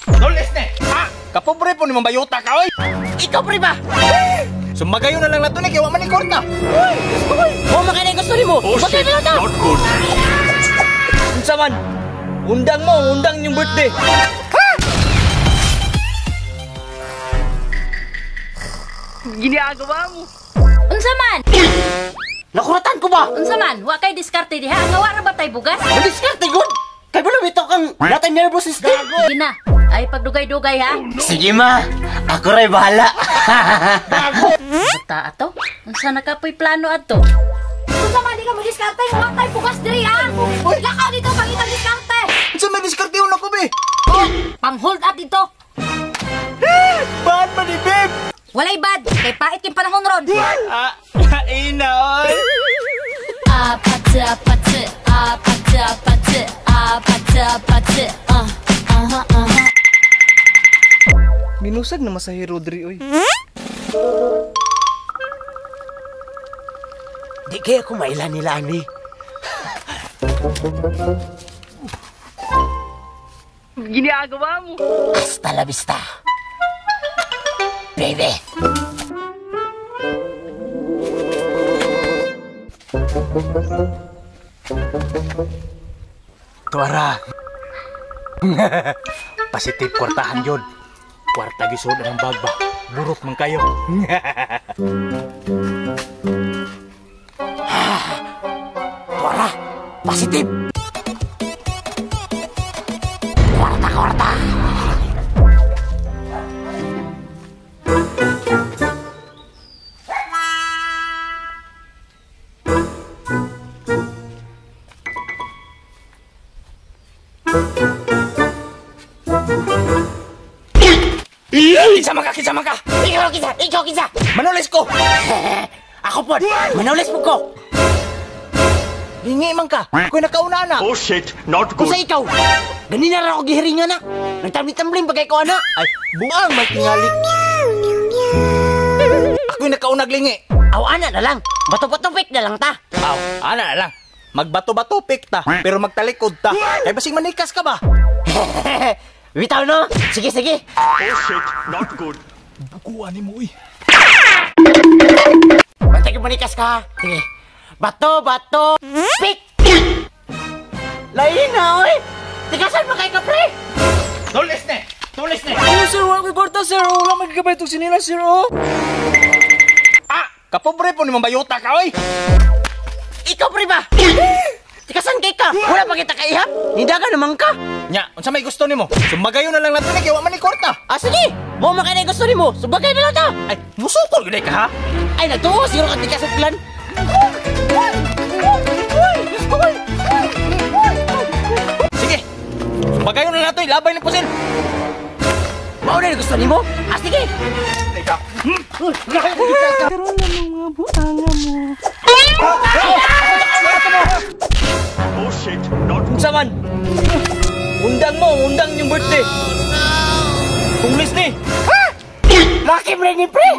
Tulis ni. Ah, kapobre po ni mambayuta ka oy. Ikaw pre ba? Sumagayo na lang nato ni kay wa man ni kwarta. Uy, mo makinay gusto nimo. Oh Bagay shit, na lang ta. not good. Unsa man? Undang mo, undang yung birthday. Ginagawa mo. Unsa man? Nakuratan ko ba? Unsa man? Wa kay diskarte diha. Nga wa ra ba tay bugas? Diskarte gud. Kay balo bitaw kang natay nervous system. Sige na. Ay pagdugay-dugay ha. Sige ma, ako ray bahala. Bata ato. Unsa na ka po'y plano adto? Unsa man di ka mo diskarte? Wa tay bugas diri ha. Lakaw dito pangitang diskarte. Unsa may diskarte na ko be? Oh, pang hold up dito. Bad man ni babe. Walay bad kay pait king panahon ron. Ah, ina oy. Minusag na masahero diri oy. Di kaya ko maila nila ani. Ginagawa mo. Hasta la vista. Baby. Tuara. Positive kwartahan yun. Kwarta gisod ang bag ba. Burot man kayo. Tuara, positive. Kwarta, kwarta. Kinsa man ka, kinsa man ka. Ikaw kinsa, ikaw kinsa. Manolis ko. Ako pod, manolis po ko. Hingi man ka. Ako'y nakauna na. Oh shit, not good. Kung sa ikaw, ganina ra ako gihiringan na. Nagtambling-tambling bagay ko ana. Ay, buang magtingali. Ako'y nakaunag lingi. Aw ana na lang. Bato-bato-pik na lang ta. Aw, ana na lang. Magbato-bato pik ta, pero magtalikod ta. Kay basing manikas ka ba? Bitaw no? Sige, sige. Oh shit, not good. Bukuan ni mo uy. Bantay ka manikas ka. Sige. Bato, bato, pik! Lain na, oy! Tigasan mo kay ka, pre! Tulis ni. Tulis ni. Oh, sir, wala ko'y kwarta, sir. Wala magkakabay itong sinila, sir, oh. Ah, kapobre po ni mambayuta ka oy. Ikaw, pre ba? Tigasan kay ka! Wala pa kita kaihap! Nindaga naman ka! Nya, unsa may gusto nimo? Sumagayo na lang nato ni kay wa man ni kwarta. Ah, sige! Mo makinay gusto nimo! Subagay na lang ta! Ay, musukol gyud ka ha. Ay, nagtuo! Siguro ka tigasuklan! Sige. Sumagayo na nato, labay ni pusil. Mao na gusto nimo? Ah, sige! Teka. Karon na mga buanga mo. Oh shit, not good. Unsa man? Undang mo, undang yung birthday. Tunglis ni. Laki mo ni pre!